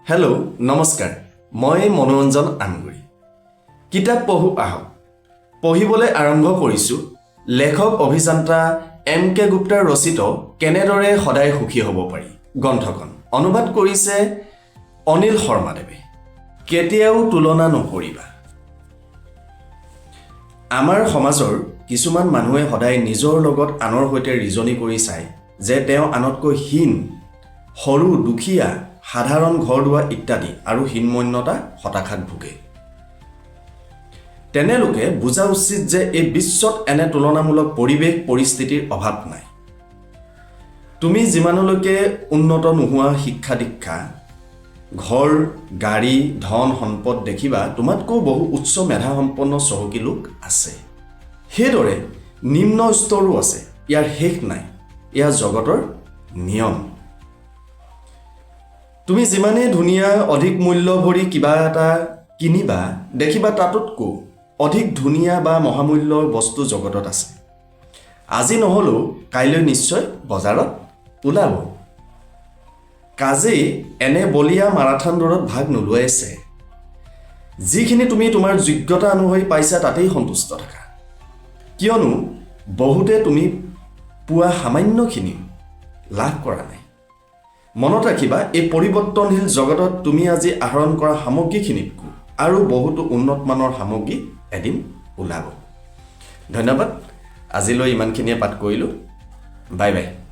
Hello', নমস্কাৰ। মই মনোৰঞ্জন আমগুৰি। কিতাপ পঢ়ো আহক। পঢ়িবলৈ আৰম্ভ কৰিছোঁ লেখক অভিযন্তা এম কে গুপ্তাৰ ৰচিত "কেনেদৰে সদায় সুখী হ'ব পাৰি" গ্ৰন্থখন। অনুবাদ কৰিছে অনিল শৰ্মাদেৱে। কেতিয়াও তুলনা নকৰিবা। আমাৰ সমাজৰ কিছুমান মানুহে সদায় নিজৰ লগত আনৰ সৈতে ৰিজনি কৰি চায় যে তেওঁ আনতকৈ হীন, সৰু, দুখীয়া, সাধাৰণ ঘৰ দুৱাৰ ইত্যাদি আৰু হীনমন্যতা, হতাশাত ভোগে। তেনে লোকে বুজা উচিত যে এই বিশ্বত এনে তুলনামূলক পৰিৱেশ পৰিস্থিতিৰ অভাৱ নাই। তুমি যিমানলৈকে উন্নত নোহোৱা, শিক্ষা দীক্ষা, ঘৰ, গাড়ী, ধন সম্পদ দেখিবা তোমাতকৈও বহু উচ্চ মেধাসম্পন্ন চহকী লোক আছে। সেইদৰে নিম্ন স্তৰো আছে। ইয়াৰ শেষ নাই। এয়া জগতৰ নিয়ম। তুমি যিমানেই ধুনীয়া, অধিক মূল্য ভৰি কিবা এটা কিনিবা, দেখিবা তাতোতকৈ অধিক ধুনীয়া বা মহামূল্যৰ বস্তু জগতত আছে। আজি নহ'লেও কাইলৈ নিশ্চয় বজাৰত ওলাব। কাজেই এনে বলীয়া মাৰাথান দৌৰত ভাগ নোলোৱাইছে। যিখিনি তুমি তোমাৰ যোগ্যতা অনুসৰি পাইছা, তাতেই সন্তুষ্ট থাকা। কিয়নো বহুতে তুমি পোৱা সামান্যখিনিও লাভ কৰা নাই। মনত ৰাখিবা, এই পৰিৱৰ্তনশীল জগতত তুমি আজি আহৰণ কৰা সামগ্ৰীখিনিতকৈ আৰু বহুতো উন্নত মানৰ সামগ্ৰী এদিন ওলাব। ধন্যবাদ। আজিলৈ ইমানখিনিয়ে পাঠ কৰিলোঁ। Bye bye.